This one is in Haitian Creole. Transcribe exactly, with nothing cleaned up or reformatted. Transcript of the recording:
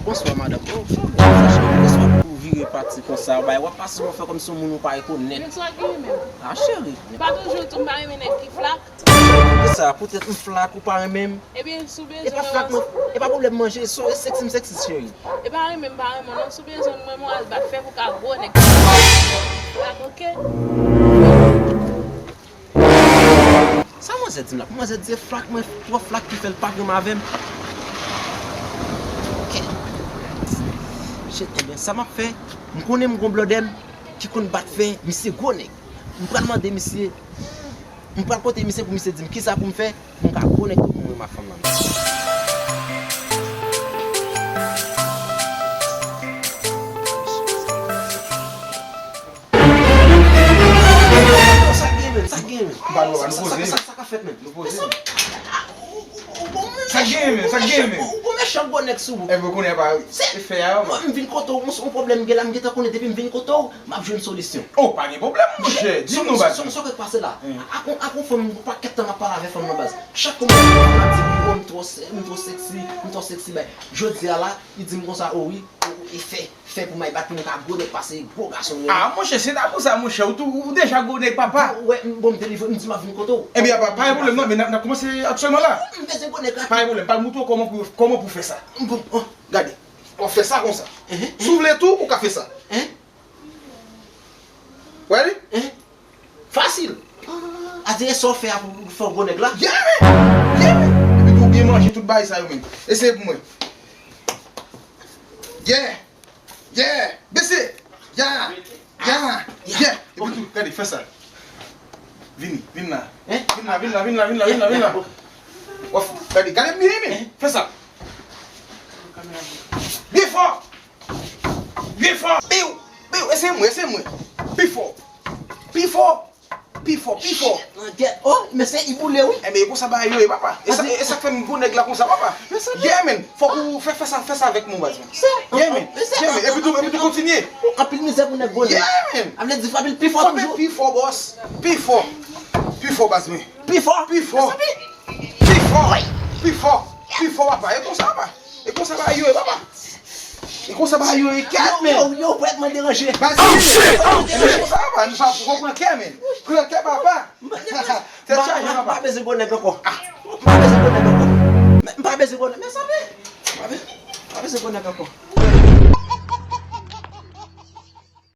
Bonswa, madanm. Oh, bonswa, cheri. Bonswa. Ou vire pati konsa, bay, w ap pase, w ap fè kòmsi yon moun ou pa rekonèt. Bonswa, ki menm? Ah, cheri. Pa toujou tou, m pa renmen nèg ki flak. Kisa, poutèt m flak ou pa renmen m? Ebyen, si w bezwen mwen, e pa flak mwen, e pa pwoblèm manje, so, e seksi m seksi, cheri. E pa renmen m pa renmen w non, si w bezwen mwen, mwen al bat fè pou ka gwo nèg. Flak, oke? Sa manzè di m la? Manzè di se flak mwen twò flak ki fè l pa renmen avè m. Oke. Shit, ebyen, sa m ap fè, m konnen m gon blòdè m ki konn bat fè, misye gwo nèg. M pral mande misye, m pral kote misye pou misye di m kisa pou m fè pou m ka gwo nèg tou pou mwen ak fanm nan. Sa k gen, men? Sa k gen, men? Sa, sa, sa, sa, sa, sa ka fèt, men? Nou poze. Sa k gen, men? Sa k gen, men? Ou gon mechan gwo nèg sou ou. Epi kounye a pa se fè a, mwen, m vin kote w, yon pwoblèm gen la, m gentan konnen depi m vin kote w, m ap jwenn solisyon. Oh, pa gen pwoblèm, monchè. Di m non, baz. Sa k pase la? Ak yon, ak yon fanm, yon pakèt tan m ap pale avè fanm nan, baz. Chak kou m ap di li, oh, m twò se-, m twò seksi, m twò seksi, bay. Jodi a la, li di m konsa, oh wi, oh, e fè, fè pou m al bat pou m ka gwo nèg pase gwo gason yo. Ah, monchè, se ta pou sa, monchè. Ou tou, ou deja gwo nèg, papa. Ou wè, m, bon, m delivre, m di m ap vin kote w. Ebyen, pa, pa gen pwoblèm, non, men n ap, n ap kòmanse aktyèlman la. M bezwen gwo nèg la. Pa gen pwoblèm, pral montre w kòman pou, kòman pou fè sa. Bon, oh, gade. W ap fè sa konsa. Si w vle tou, ou ka fè sa. Wè li? Fasil. A di e sa w fè a pou, pou fè w gwo nèg la? Yeah, man! Yeah, man! Epi tou w byen manje tout bagay sa yo, men. Eseye pou mwen. Yeah! Yeah! Bese! Yeah! Yeah! Yeah! Epi tou, gade, fè sa. Vini, vin la. Vin la, vin la, vin la, vin la, vin la, vin la. W ap, gade, gade m byen, men. Fè sa. Byen fò! Byen fò! Biw! Biw! Eseye mwen, eseye mwen! Pi fò! Pi fò! Pi fò, pi fò! Shit, nan tèt. Oh, mesye, i boule, wi. Ebyen, e konsa bagay yo ye, papa. E sa, e sa k fè m gwo nèg la konsa, papa. Yeah, man. Fòk ou fè, fè sa, fè sa avèk mwen, baz, man. Yeah, man. Yeah, man. Epi tou, epi tou kontinye. Anpil mizè pou nèg gwo nèg. Yeah, man. A vle di frape l pi fò toujou. Pi fò, bòs. Pi fò. Pi fò, baz, man. Pi fò. Pi fò. Pi fò. Pi fò. Pi fò, papa. E konsa, papa. E konsa bagay yo ye, papa. E konsa bagay yo ye, kèt, men. Yo, yo, yo, prèt mwen deranje. Baz, oh, shit! Oh, shit! E konsa, papa, nou pa pran kè, men. Pran kè, papa. Tèt chaje, papa. M pa bezwen gwo nèg ankò. M pa bezwen gwo nèg ankò. M pa bezwen gwo nèg, mezanmi. M pa be-, m pa bezwen gwo nèg ankò.